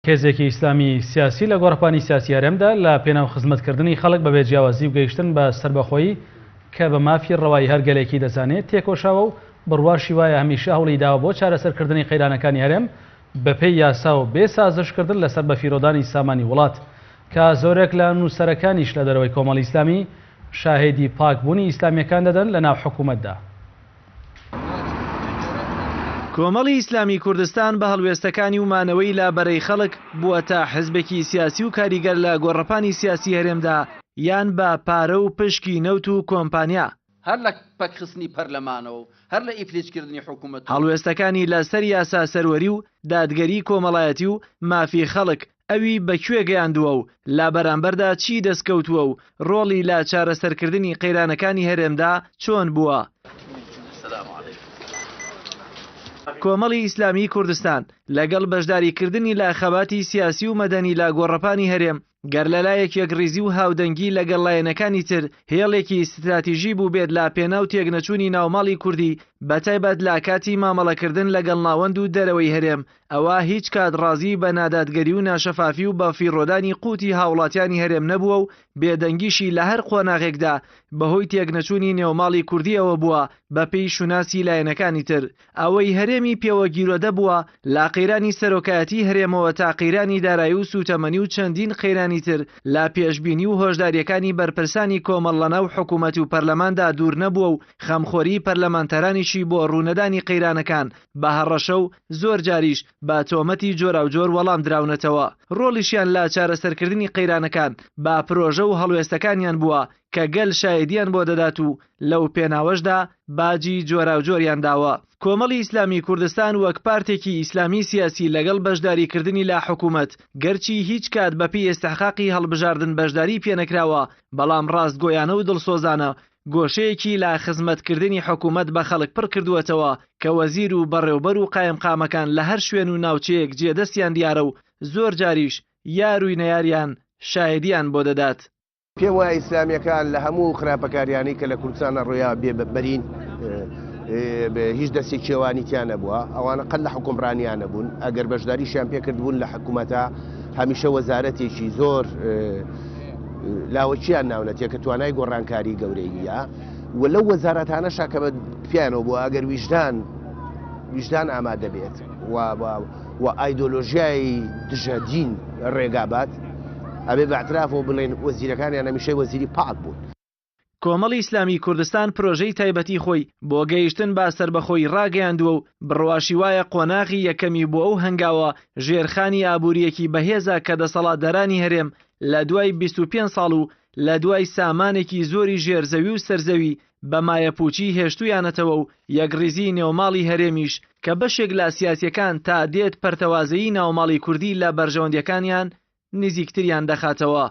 هێزێکی ئیسلامی سیاسی لە گۆڕەپانی سیاسی هەرێمدا لە پێناو خزمەتکردنی خەڵک بەبێ جیاوازی و گەیشتن بە سەربەخۆیی کە بە مافی ڕەوای هەر گەلێکی دەزانێت تێکۆشاوە و بڕواشی وایە هەمیشە هەوڵی داوە بۆ چارەسەرکردنی قەیرانەکانی هەرێم بەپێی یاسا و بێ سازشکردن لەسەر بەفیرۆدانی سامانی وڵات کە زۆرێک لە نووسەرەکانیش لە دەرەوەی کۆمەڵی ئیسلامی شاهێدی پاکبوونی ئیسلامییەکان دەدەن لەناو حکوومەتدا. کۆمەڵی ئیسلامی کوردستان بە هەڵوێستەکانی و مانەوەی لە بەرەی خەڵک بووەتە حزبێکی سیاسی و کاریگەر لە گۆڕەپانی سیاسی هەرێمدا یان بە پارە و پشکی نەوت و کۆمپانیا. هەر لە پەکخستنی پەرلەمانەوە و هەر لە ئیفلیجکردنی حکومەت و. هەڵوێستەکانی لە سەر یاسا سەروەری و دادگەری کۆمەڵایەتی و مافی خەڵک ئەوی بە کوێ گەیاندووە و لە بەرامبەردا چی دەستکەوتووە و ڕۆڵی لە چارەسەرکردنی قەیرانەکانی هەرێمدا چۆن بووە؟ کۆمەڵی ئیسلامیی کوردستان لەگەڵ بەشداریکردنی لە خەباتی سیاسی و مەدەنی لە گۆڕەپانی هەرێم، گەر لەلایەک یەکڕیزی و هاودەنگی لەگەڵ لایەنەکانی تر هێڵێکی ستراتیژی بووبێت لە پێناو تێکنەچوونی ناوماڵی کوردی بەتایبەت لە کاتی مامەڵەکردن لەگەڵ ناوەند و دەرەوەی هەرێم ئەوا هیچ کات ڕازی بە نادادگەری و ناشەفافی و بە فیڕۆدانی قوتی هاوڵاتیانی هەرێم نەبووە و بێدەنگیشی لە هەر قۆناغێکدا بەهۆی تێکنەچوونی نێوماڵی کوردیەوە بووە بەپێی شوناسی لایەنەکانی تر ئەوەی هەرێمی پێوە گیرۆدە بووە لە قەیرانی سەرۆکایەتی هەرێمەوە تا قەیرانی دارایی و سووتەمەنی و چەندین قەیرانی تر لە پێشبینی و هۆشدارییەکانی بەرپرسانی کۆمەڵ لەناو حکوومەت و پەرلەماندا دوور نەبووە و خەمخۆریی پەرلەمانتارانیشی بۆ ڕوونەدانی قەیرانەکان بە هەڕەشە و زۆر جاریش بە تۆمەتی جۆراوجۆر وەڵام دراونەتەوە. ڕۆڵیشیان لە چارەسەرکردنی قەیرانەکان بە پرۆژە و هەڵوێستەکانیان بووە کە گەل شایەدیان بۆ دەدات و لەو پێناوەشدا باجی جۆراوجۆریان داوە. کۆمەڵی ئیسلامی کوردستان وەک پارتێکی ئیسلامی سیاسی لەگەڵ بەشداریکردنی لە حکومەت، گەرچی هیچ کات بەپێی ئیستحقاقی هەڵبژاردن بەشداری پێنەکراوە، بەڵام ڕاستگۆیانە و دڵسۆزانە گۆشەیەکی لە خزمەتکردنی حکومەت بە خەڵک پڕکردووەتەوە کە وەزیر و بەڕێوبەر و قایمقامەکان لە هەر شوێن و ناوچەیەک جێدەستیان دیارە و زۆر جاریش یار و نەیاریان شایەدیان بۆ دەدات. پێم وایە ئیسلامیەکان لە هەموو خراپەکاریانەی کە لە کوردستانە ڕوویا بێ بەرین هیچ دەستێکی ئەوانی تیا نەبووە ئەوانە قەت لە حکومڕانیان نەبوون ئەگەر بەشداریشیان پێکردبوون لە حکوومەتە هەمیشە وەزارەتێکی زۆر لاوەکیان ناونەتیە کە توانای گۆڕانکاری گەورەی نییە و لەو وەزارەتانەشا کە بە پیانەوە بووە ئەگەر ویژدان ویژدان ئامادە بێت و و ئایدۆلۆژیای دژە دین ڕێگا بات، ئەبێ بە ئیعترافەوە بڵێین وەزیرەکانیان هەمیشە وەزیری پاک بوون. کۆمەڵی ئیسلامیی کوردستان پرۆژەی تایبەتی خۆی بۆ گەیشتن بە سەربەخۆیی ڕاگەیاندووە و بڕواشی وایە قۆناغی یەکەمی بۆ ئەو هەنگاوە ژێرخانی ئابوورییەکی بەهێزە کە دەسەڵاتدارانی هەرێم لە دوای 25 ساڵ و لە دوای سامانێکی زۆری ژێرزەوی و سەرزەوی بە مایەپووچی هێشتوویانەتەوە و یەکڕیزیی نێوماڵی هەرێمیش کە بەشێک لە سیاسییەکان تا دێت پەرتەوازەیی ناوماڵی کوردی لە بەرژەوەندییەکانیان نزیکتریان دەخاتەوە.